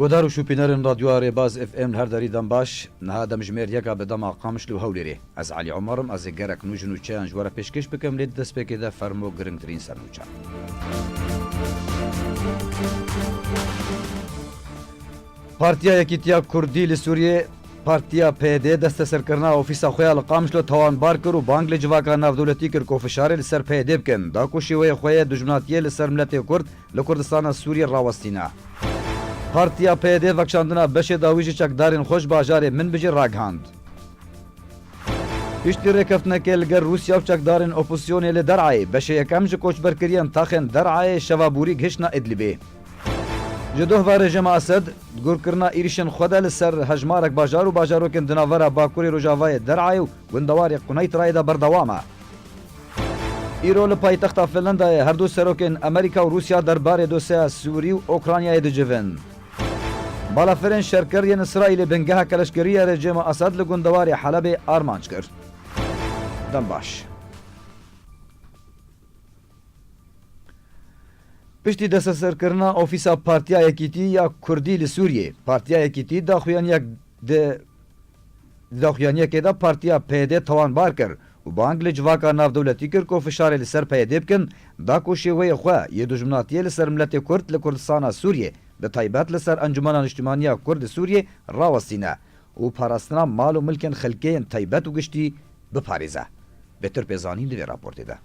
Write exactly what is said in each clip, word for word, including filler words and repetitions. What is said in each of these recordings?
Guhdar û şûpînerên Radyoya Rêbaz F M li her derî dem baş. Niha demjimêr yeka bi dema Qamişlo û Hewlêrê. Ez Elî Omer im, ez ê gerek nû ji nûçeyan ji we re pêşkêş bikim, lê di destpêkê de fermo girîngtirîn ser nûçe. Partiya Yekîtiya Kurdî li Sûriyê, Partiya P Y D desteserkirina ofîsa xwe ya li Qamişlo tawanbar kir û bang li civaka navdewletî kir ku fişarê li ser P Y D bikin, da ku şêweyê xwe yê dijminatiyê li ser miletê Kurd li Kurdistana Sûriyê rawestîne. Partiya P Y D vekişandina beşê dawî ji çekdarên xwe ji bajarê Minbicê ragihand. Piştî rêkeftinekê li gel Rûsya û çekdarên opozîsyonê li Derayê, beşê yekem ji koçberkiriyên taxên Derayê şeva borî gihiştine Idlibê. Ji doh ve rejîma Esed, di gorkirina êrîşên xwe de li ser hejmarek bajar û bajarokên di navbera bakurê rojavayê Derayê û gundewarê Quneytrayê de berdewam e. Îro li paytexta Finlandayê her du serokên Amerîka û Rûsya derbarê dosyeya Sûrî û Ûkranyayê dicivin. Balafirên şerker yên Îsraîlê bingeheke leşkerî ya rejîma Esed li gundewarê Helebê armanc kir. Dem baş. Piştî desteserkirina ofîsa Partiya Yekîtî ya Kurdî li Sûriyê, Partiya Yekîtî daxuyaniyek di, di daxuyaniyekê de Partiya P Y D tawanbar kir û bang li civaka navdewletî kir ku fişarê li ser P Y D bikin, da ku şêweyê xwe yê dijminatiyê li ser miletê Kurd li Kurdistana Sûriyê, bi taybet li ser Encûmena Niştimaniya Kurd li Sûriyê rawestîne û parastina mal û milkên xelkê yên taybet û giştî biparêze. Bêtir pê zanîn di vê raportê de.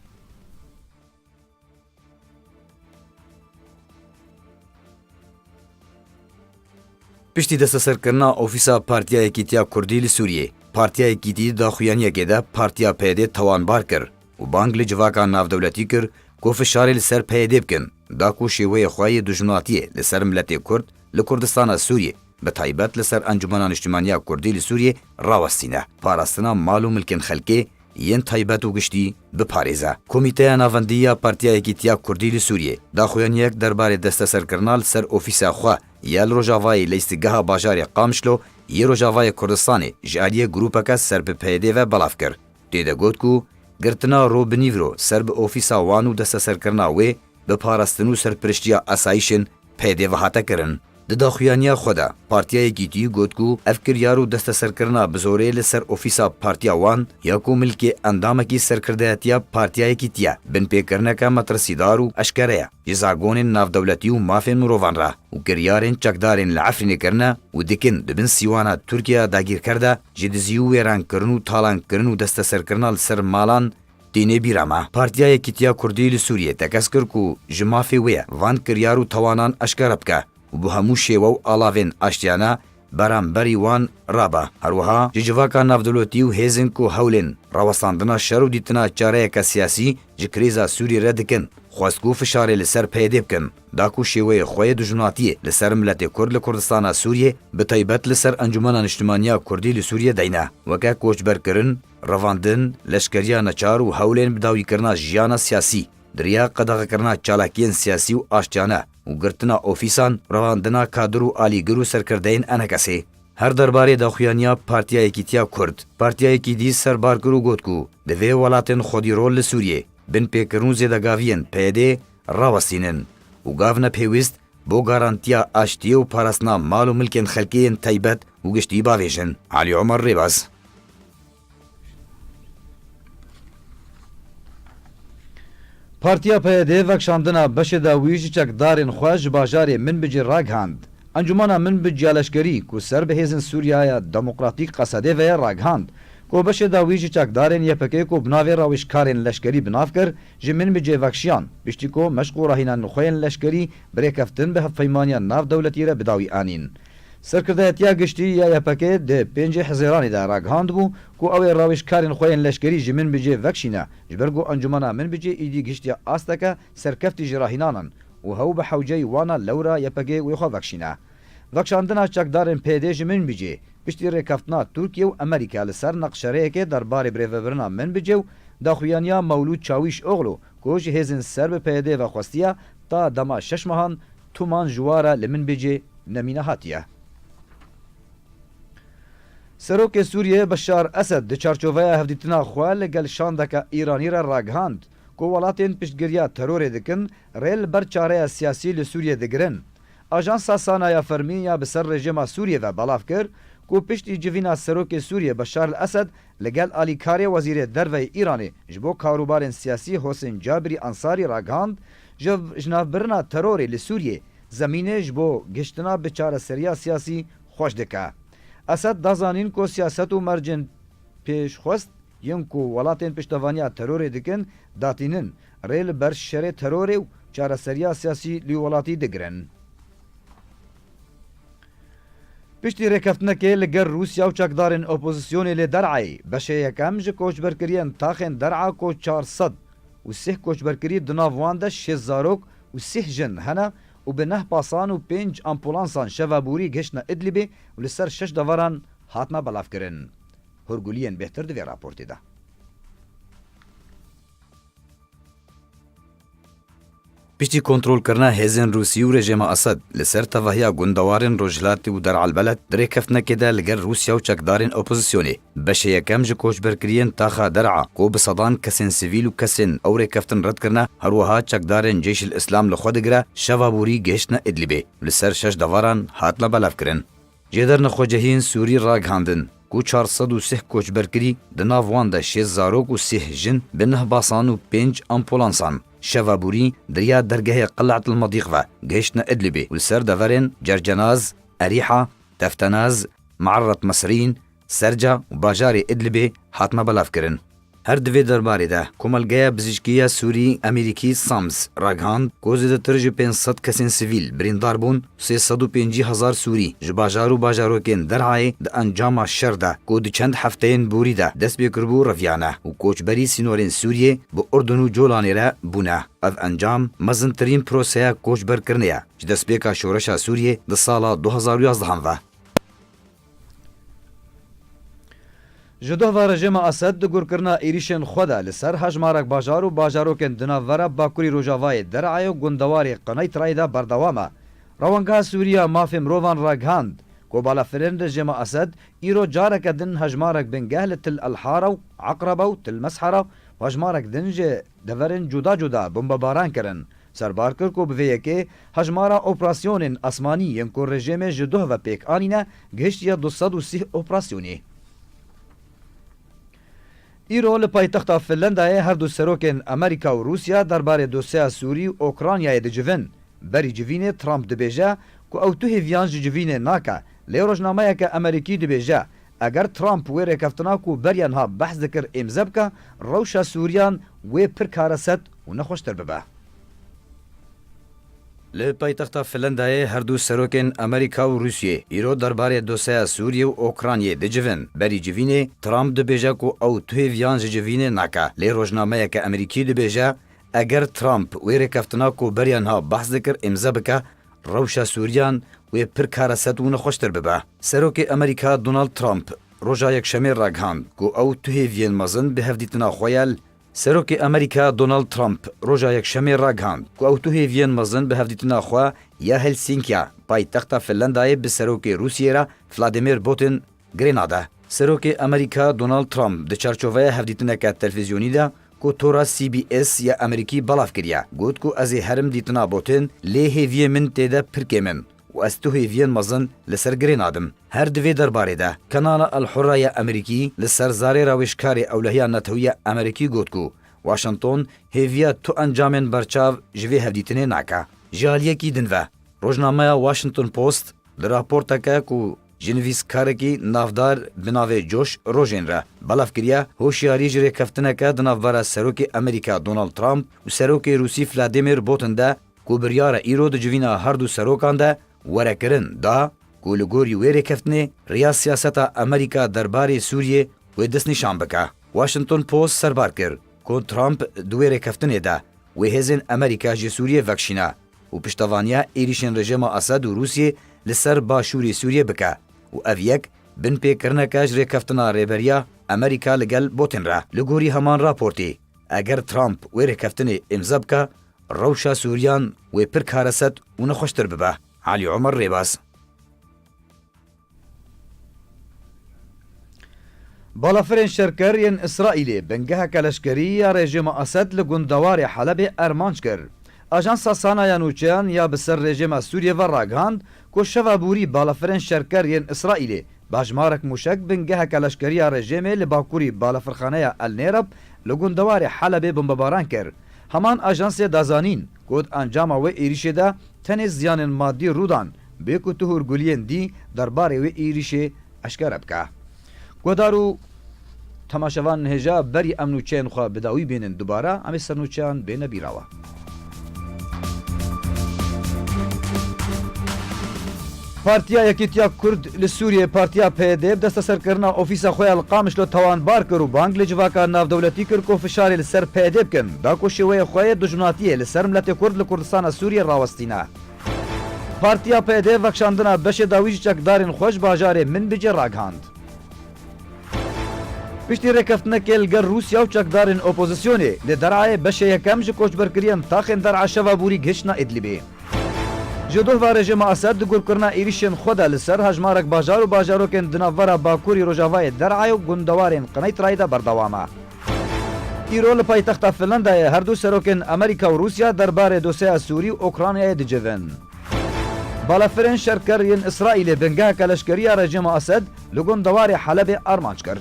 Piştî desteserkirina ofîsa Partiya Yekîtiya Kurdî li Sûriyê, Partiya Yekîtî di daxuyaniyekê de Partiya P Y D tawanbar kir û bang li civaka navdewletî kir ku fişarê li ser P Y D bikin, da ku şêweyê xwe yê dijminatiyê li ser miletê Kurd li Kurdistana Sûriyê, bi taybet li ser Encûmena Niştimaniya Kurdî li Sûriyê rawestîne, parastina mal û milkên xelkê yên taybet û giştî biparêze. Komîteya Navendî ya Partiya Yekîtiya Kurdî li Sûriyê daxuyaniyek derbarê desteserkirina li ser ofîsa xwe ya li rojavayê leystigeha bajarê Qamişlo yê Rojavayê Kurdistanê ji aliyê grûpeke ser bi P Y D ve belav kir. Tê de got ku girtina ro bi nîvro ser bi ofîsa wan û desteserkirina wê bi parastin û serpiriştiya asayîşên P Y D ve hate kirin. Di daxuyaniya xwe de, Partiya Yekîtî got ku ev kiryar û desteserkirina bi zorê li ser ofîsa partiya wan ya ku milkê endamekî serkirdayetiya Partiya Yekîtî ye, binpêkirineke metirsîdar û eşkere ye ji zagonên navdewletî û mafên mirovan re û kiryarên çekdarên li Efrînê kirine û dikin di bin sîwana Tirkiyeya dagîrker de ji dizî û wêrankirin û talankirin û desteserkirina li ser malan tînê bîra me. Partiya Yekîtiya Kurdî li Sûriyê tekez kir ku ji mafê wê ye van kiryar û tawanan eşkere bike û bi hemû şêwe û alavên aştiyane beramberî wan rabe. Her wiha ji civaka navdewletî û hêzên ku hewlên rawestandina şer û dîtina çareyeke siyasî ji krîza Sûriyê re dikin, xwest ku fişarê li ser P Y D bikin, da ku şêweyê xwe yê dijminatiyê li ser miletê Kurd li Kurdistana Sûriyê, bi taybet li ser Encûmena Niştimaniya Kurdî li Sûriyê deyne, weke koçberkirin, revandin, leşkeriya neçar û hewlên bidawîkirina jiyana siyasî, di riya qedexekirina çalakiyên siyasî û aştiyane û girtina ofîsan, revandina kadir û alîgir û serkirdeyên enekesê. Her derbarê daxuyaniya Partiya Yekîtiya Kurd, Partiya Yekîtî serbar kir û got ku divê welatên xwedîrol li Sûriyê binpêkirin û zêdegaviyên P Y D rawestînin û gavne pêwîst bo garantiya aştiyê û parastina mal û milkên xelkê yên taybet û giştî bavêjin. Elî Omer Rêbaz. Partiya P Y D vekişandina beşê dawî ji çekdarên xwe ji bajarê Minbicê ragihand. Encûmena Minbic ya leşkerî ku ser bi hêzên Sûriyeya Demokratîk Qesedê ve ye ragihand ku beşê dawî ji çekdarên Y P G ku bi navê rawêjkarên leşkerî bi nav kir, ji Minbicê vekişiyan, piştî ku meşq û rahînanên xwe yên leşkerî bi rêkeftin bi hevpeymaniya navdewletî re bi dawî anîn. Serkirdayetiya giştî ya Y P G di pêncê Hizêranê de ragihand bû ku ew ê rawêjkarên xwe yên leşkerî ji Minbicê vekişîne, ji ber ku Encûmena Minbicê îdî gihiştiye asteke serkeftî ji rahînanan û hew bi hewceyî wan e lewra Y P G wê xwe vekişîne. Vekişandina çekdarên P Y D ji Minbicê piştî rêkeftina Tirkiye û Amerîka li ser neqşereyekê derbarê birêvebirina Minbicê û daxuyaniya Mewlûd Çawîşoglu ku ji hêzên ser bi P Y D ve xwestiye, ta dema şeş mehan tuman ji wa re li Minbicê nemîne hatiye. Serokê Sûriyê Beşar Esed di çarçoveya hevdîtina xwe li gel şandeke Îranî re ragihand ku welatên piştgiriya terorê dikin, rê li ber çareya siyasî li Sûriyê digirin. Ajansa Sana ya Fermî ya bi ser rejîma Sûriyê ve belav kir ku piştî civîna serokê Sûriyê Beşar el Esed li gel alîkarê wezîrê derve yê Îranê ji bo karûbarên siyasî Hosên Cabirî Ansarî ragihand, ji, ji navbirina terorê li Sûriyê zemînê ji bo gihiştina bi çareseriya siyasî xweş dike. Esed da zanîn ku siyaset û mercên pêşxwest yên ku welatên piştevaniya terorê dikin, datînin, rê li ber şerê terorê û çareseriya siyasî li welatî digirin. Piştî rêkeftinekê li gel Rûsya û çekdarên opozisyonê li Der'ayê, beşê yekem ji koçberkiriyên taxên Der'a ku çar sed û sih koçberkirî, di nav wan de şêst zarok û sih jin hene û bi neh pasan û pênc ambulansan şeva borî gihiştine Idlibê û li ser şeş deveran hatine belavkirin. Hûrguliyên bêhtir di vê raportê de. Piştî kontrolkirina hêzên Rûsî û rejîma Esed li ser tevahiya gundewarên Rojhilatê û Der'al Beled, di rêkeftinekê de li gel Rûsya û çekdarên opozisyonê, beşê yekem ji koçberkiriyên taxa Der'a, ku bi sedan kesên sivîl û kesên ew rêkeftin red kirine, her wiha çekdarên Ceyşil Îslam li xwe digire, şeva borî gihiştine Idlibê û li ser şeş deveran hatine belavkirin. Jêder nexwecihiyên Sûrî ragihandin ku çar sed û sih koçberkirî, di nav wan de şêst zarok û sih jin, bi neh basan û pênc ambulansan şeva borî di riya dergehê Qil'et el Medîq ve gihiştine Idlibê û li ser deverên Cercenaz, Erîha, Teftenaz, Me'erret Mesrîn, Serca û bajarê Idlibê hatine belavkirin. Her di vê derbarê de, Komelgeya Bizîşkî ya Sûrî Amerîkî SAMS ragihand ku zêdetir ji pênc sed kesên sivîl birîndar bûn, sê sed û pêncî hezar Sûrî ji bajar û bajarokên Der'ayê di encama şer de ku di çend hefteyên borî de dest pê kiribû reviyane û koçberî sînorên Sûriyê bi Urdun û Colanê re bûne. Ev encam mezintirîn proseya koçberkirinê ye ji destpêka şoreşa Sûriyê di sala du hezar û yazdehan ve. Ji duh ve rejîma Esed di gurkirina êrîşên xwe de li ser hejmarek bajar û bajarokên di navbera bakurî rojavayê Der'ayê û gundewarê Qeneytrayê de berdewam e. Rewengeha Sûrî ya Mafê Mirovan ragihand ku balafirên rejîma Esed îro careke din hejmarek bingeh li Til El Hara û Eqreba û Til Meshera û hejmarek din ji deverên cuda cuda bombebaran kirin. Serbar kir ku bi vê yekê hejmara operasyonên asmanî yên ku rejîmê ji duh ve pêk anîne gihiştiye du sed û sî operasyonî. Îro li paytexta Finlandayê her du serokên Amerîka û Rûsya derbarê dosyeya Sûrî û Okraynayê dicivin. Berî civînê Trump dibêje ku ew tu hêviyan ji civînê nake, lê rojnameyeke Amerîkî dibêje, eger Trump wê rêkeftina ku beriya niha behs dikir îmze bike, rewşa Sûriyan wê pir kareset û nexweştir bibe. Li paytexta Finlandayê her du serokên Amerîka û Rûsiyê îro derbarê doseya Sûriyê û Okraynayê dicivin. Berî civînê Trump dibêje ku ew tu hêviyan ji civînê nake, lê rojnameyeke Amerîkî dibêje, eger Trump wê rêkeftina ku beriya niha behs dikir îmze bike, rewşa Sûriyan wê pir kareset û nexweştir bibe. Serokê Amerîka Donald Trump roja Yekşemê ragihand ku ew tu hêviyên mezin bi hevdîtina xwe ya li Serokê Amerîka Donald Trump roja Yekşemê ragihand ku ew tu hêviyên mezin bi hevdîtina xwe ya Helsinkiya, paytexta Finlandayê, bi serokê Rûsiyê re Vladimir Putin girê nade. Serokê Amerîka Donald Trump di çarçoveya hevdîtineke televîzyonî de ku tora C B S ya Amerîkî belav kiriye, got ku ez ê herim dîtina Putin, lê hêviyê min tê de pir kêm in û ez tu hêviyên mezin li ser girê nadim. Her di vê derbarê de Kanala El Hurra ya Amerîkî li ser zarê rawêjkarê ewlehiya Netewî ya Amerîkî got ku Washington hêviya tu encamên berçav ji vê hevdîtinê nake. Ji aliyekî din ve, rojnameya Washington Post di raporteke ku ji nivîskarekî navdar bi navê Josh Rojen re belav kiriye, hoşyarî ji rêkeftineke di navbera Serokê Amerîka Donald Trump û Serokê Rûsî Vladimir Putin de ku biryar e îro di civîna her du serokan de were kirin, da ku li gorî wê rêkeftinê riya siyaseta Amerîka derbarê Sûriyê wê destnîşan bike. Washington Post serbar kir ku Trump di wê rêkeftinê de wê hêzên Amerîka ji Sûriyê vekişîne û piştevaniya êrîşên rejîma Esed û Rûsiyê li ser başûrê Sûriyê bike û ev yek binpêkirineke ji rêkeftina rêberiya Amerîka li gel Putin re. Li gorî heman raportê, eger Trump wê rêkeftinê îmze bike, rewşa Sûriyan wê pir kareset û nexweştir bibe. Elî Omer Rêbaz. Balafirên şerker yên Îsraîlê bingeheke leşkerî ya rejîma Esed li gundewarê Helebê armanc kir. Ajansa Sana ya Nûçeyan ya bi ser rejêma Sûriyê ve ragihand ku şeva borî balafirên şerker yên Îsraîlê bi hejmarek mûşek bingeheke leşkerî ya rejêmê li bakurî balafirxaneya El Nêreb li gundewarê Helebê bombebaran kir. Heman ajansê da zanîn ku di encama wê êrîşê de tenê ziyanên madî rû dan, bê ku tu hûrguliyên dî derbarê wê êrîşê eşkere bike. Guhdar û temaşevan, hêja berî em nûçeyên xwe bi dawî bînin dubare, em ê sernûçeyan bêne bîra we. Partiya Yekîtiya Kurd li Sûriyê, Partiya P Y D, bi desteserkirina ofîsa xwe ya li Qamişlo tawanbar kir û bang li civaka navdewletî kir ku fişarê li ser P Y D bikin, da ku şêweyê xwe yê dijminatiyê li ser miletê Kurd li Kurdistana Sûriyê rawestîne. Partiya P Y D vekişandina beşê dawî ji çekdarên xwe ji bajarê Minbicê ragihand. Piştî rêkeftinekê li gel Rûsya û çekdarên opozisyonê, li Derayê beşê yekem ji koçberkiriyên taxên Der'a şeva borî gihiştine Idlibê. Ji duh ve rejîma Esed di gurkirina êrîşên xwe de li ser hejmarek bajar û bajarokên di navbera bakurî rojavayê Derayê û gundewarên Qeneytrayê de berdewam e. Îro li paytexta Finlandayê her du serokên Amerîka û Rûsya derbarê dosyeya Sûrî û Ukraynayê dicivin. Balafirên şerker yên Îsraîlê bingeheke leşkerî ya rejîma Esed li gundewarê Helebê armanc kir.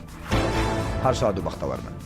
Her şad û bextewer bin.